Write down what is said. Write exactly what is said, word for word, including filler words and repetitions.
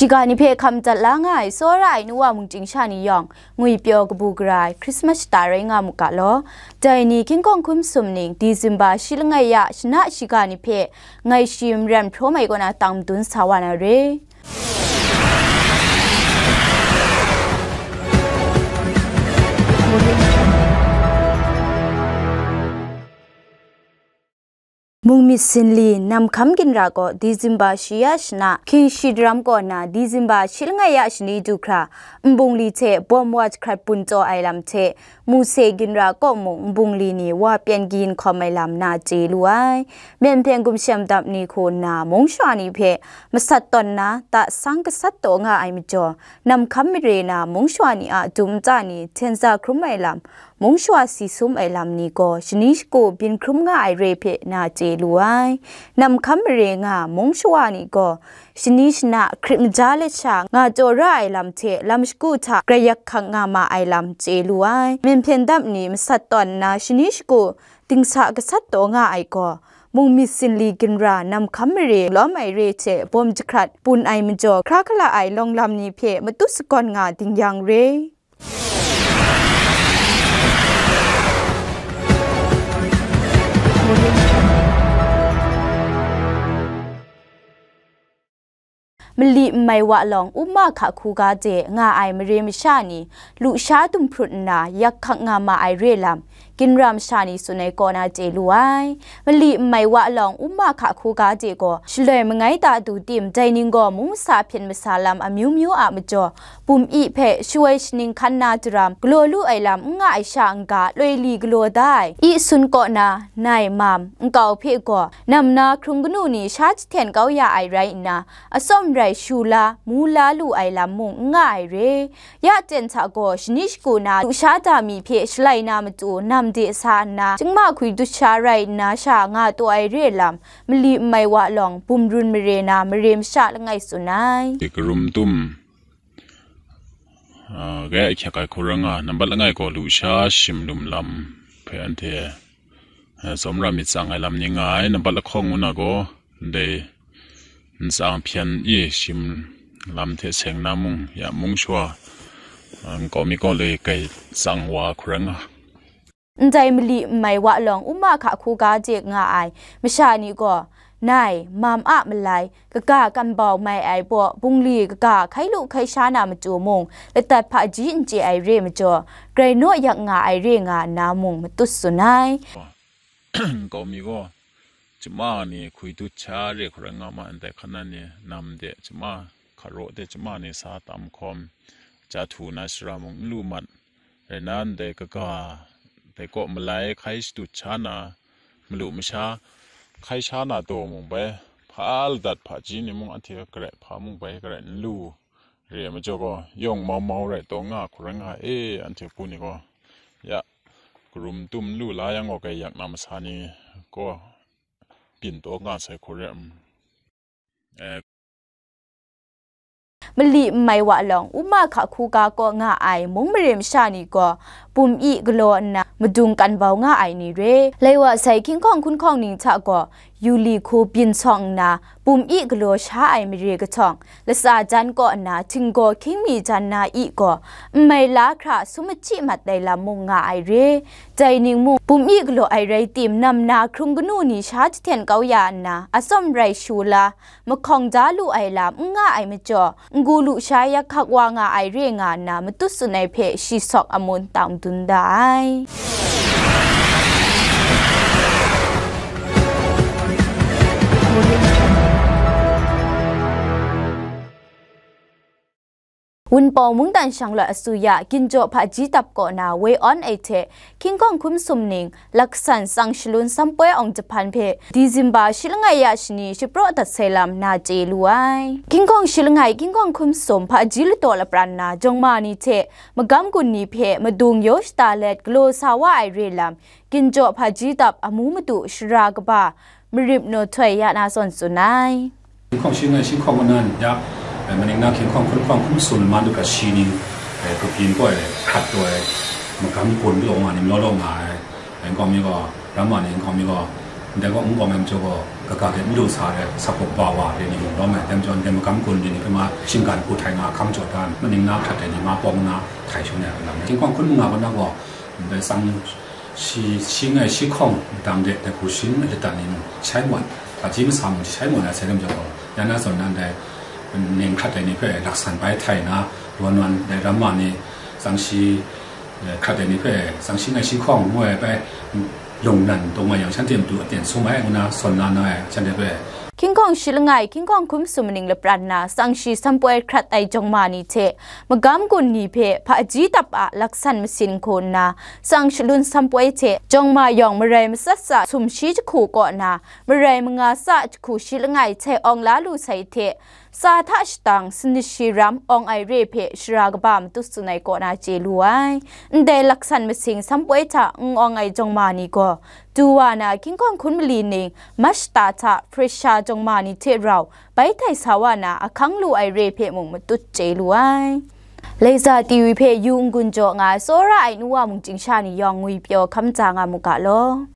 Shiga ni hpe hkam dat la nga ai tsawra ai nu wa mungchying sha ni yawng, ngwipyaw kabu gara ai Christmas shata rai nga mu ga law. Dai ni hkying hkawng hkum sum ning December shi langai ya shana shiga ni hpe ngai shi maren hpraw mai kaw na tang madun sa wa na re. Mung myit sinli Namhkam Ginra gaw December shi ya shana hkying shi daram kaw na December shi langai ya shani du hkra nbungli hte bawm wa jahkrat bun taw ai lam hte, Muse Ginra kaw mung nbungli ni wa pyan kayin hkawm ai lam na chye lu ai. Myen hpyen gumshem dap ni hku nna mung shawa ni hpe masat tawn na ta sang gasat taw nga ai majaw, Namhkam mare na mung shawa ni a dum nta ni hten za hkrum ai lam, mung shawa si sum ai lam ni gaw shani shagu byin hkrum nga ai re hpe na chye lu ai. Namhkam mare nga mung shawa ni gaw shani shana hkrit maja let sha nga taw ra ai lam hte lam shagu hta grai yak hkak nga ma ai lam chye lu ai. Myen hpyen dap ni masat tawn nna shani shagu dingsa gasat taw nga ai gaw, mung myit sinli Ginra Namhkam mare lawm ai re hte bawm jahkrat bun ai majaw, hkra hkala ai lawng lam ni hpe matut sakawn nga ding yang re. Mali nmai wa lawng, upma hka hku ga de nga ai mare masha ni, lusha dum hprut nna yak hkak nga ma ai re lam, Ginra masha ni tsun ai kaw na chye lu ai. Mali nmai wa lawng, upma hka hku ga de gaw, shaloi mangai ta du tim, dai ning gaw mung masa hpyen masa lam amyu myu a majaw, bum i hpe shawoi shaning hkan na daram, galaw lu ai lam n nga ai sha n-ga, loi li galaw da ai, i sun kaw na, nai, mam, nkau hpe gaw, nam na hkrung kanu ni sha jahten kau ya ai rai nna, atsawm rai shu la, mu la lu ai lam mung n nga ai re. Ya ten hta gaw, shani shagu na lusha da mi hpe shalai na matu nam de sa nna, chyingma hkui dut sha rai nna sha nga taw ai re lam, mali nmai wa lawng, bum run mare na mare masha langai tsun ai. Karum tum, ah, gaya ahkyak ai hku rai nga, nambat langai gaw lusha shim lum lam hpe anhte, eh, tsawmra myit tsang ai lam ni nga ai, nambat lahkawng ngu na gaw, ndai ntsang hpyen i shim lam hte seng na mung, ya mung shawa, ah, nkau mi kaw le kai tsang wa hku rai nga. Ndai mali nmai wa lawng, upma hka hku ga de nga ai masha ni gaw, nai, mam a malai, kaga kan bau mai ai baw, bungli kaga hkai lu hkai sha na matu mung, ladat hpaji n chye ai re majaw, grai naw yak nga ai re nga nna mung matut tsun ai. Nkau mi gaw, chyama ni hkui dut sha re hku rai nga ma ndai, hkan na ni nam de chyama, hkaraw de chyama ni sa tam hkawm, ja htu na shara mung n lu mat, rai na ndai kaga, dai kaw malai hkai shadut sha na, malu masha hkai sha na taw mung bai, hpa ladat hpaji ni mung anhte garai hpa mung bai garai n lu, re ai majaw gaw, yawng mau mau rai taw nga hku rai nga e, anhte hpu ni gaw, ya, karum tum lu la yang gaw, kai yak na masa ni gaw, byin taw nga sai hku rai, mm, eh. Mali nmai wa lawng, upma hka hku ga kaw nga ai mung mare masha ni gaw, bum i galaw nna madung kan bau nga ai ni re. Lai wa sai hkying hkawng hkun hkawng ning hta gaw, yu li hku byin sawng nna, bum i galaw sha ai mare kahtawng, latsa jan kaw nna, htinggaw hkying mi jan na i gaw, nmai la hkra sum achyi mat ai lam mung nga ai re. Dai ning mung, bum i galaw ai rai tim, nam na hkrung kanu ni sha jahten kau ya nna, atsawm rai shu la, mahkawng da lu ai lam n nga ai majaw, n-gu lu sha yak hkak wa nga ai re nga nna, matut tsun ai hpe shi sawk amun tang dun da ai. Wunpawng mungdan shanglawt asuya, Ginjaw Hpaji Dap kaw na woi awn ai hte, hkying hkawng hkum sum ning, laksan tsang shalun Sampoi Awng Jahpan hpe Disemba shi langai ya shani shapraw dat sai lam na chye lu ai. Hkying hkawng shi langai, hkying hkawng hkum sum hpaji ladaw lapran na jawng ma ni hte magam gun ni hpe madung yaw shada let galaw sa wa ai re lam, Ginjaw Hpaji Dap amu madu shara kaba Marip Naw Htoi ya na zawn tsun ai. Hkying hkawng shi langai, hkying hkawng kanan ya, eh, maning na hkying hkawng hkun hkawng hkum sum lama du hkra shi ning, eh, kabyin gaw ai, hkrat taw ai, magam gun galaw nga ni malaw law nga ai, eh, nkau mi gaw, ramma ni nkau mi gaw, Ndai gaw n bawng ai majaw gaw, kaga de n lu sa ai, sa hkawk ba wa re ni mung lawm ai, dai majaw ndai magam gun re ni hpe ma shinggan hku htai nga hkam jaw dan, maning na hkrat ai ni ma bawng na htai shangun ai a lam e. Hkying hkawng hkun mung nga kaw na gaw, ndai tsang shi, shi ngai shi hkawng dang de, dai hku shi n lata ni mung shai mawn, hpaji masa mung shai mawn ai sai dai majaw gaw, ya na zawn na ndai ning hkrat ai ni hpe laksan bai htai na, rawn wan dai ramma ni tsang shi, eh, hkrat ai ni hpe tsang shi ngai shi hkawng ngu ai bai, lung nan taw nga yang, shanhte matu aten sum ai ngu na sawn la na ai, shanhte hpe. Hkying hkawng shi langai, hkying hkawng hkun masum maning lapran na, tsang shi sanpoi hkrat ai jawng ma ni hte, magam gun ni hpe hpaji dap a laksan masin hku nna, tsang shalun sanpoi hte jawng ma yawng marai matsat tsa sum shi jahku kaw na, marai manga tsa jahku shi langai hte awng la lu sai hte, tsa hta shatang, sanit shi ram awng ai re hpe shara kaba matut tsun ai kaw na chye lu ai. Ndai laksan masing sanpoi hta n awng ai jawng ma ni gaw, du wa na, hkying hkawng hkun mali ning, Mashta hta Pharisha jawng ma ni hte rau bai htai sa wa na, ahkang lu ai re hpe mung matut chye lu ai. Laiza T V hpe yu n-gun jaw nga ai tsawra ai nu wa mung chying sha ni yawng ngwi pyaw hkam ja nga mu ga law.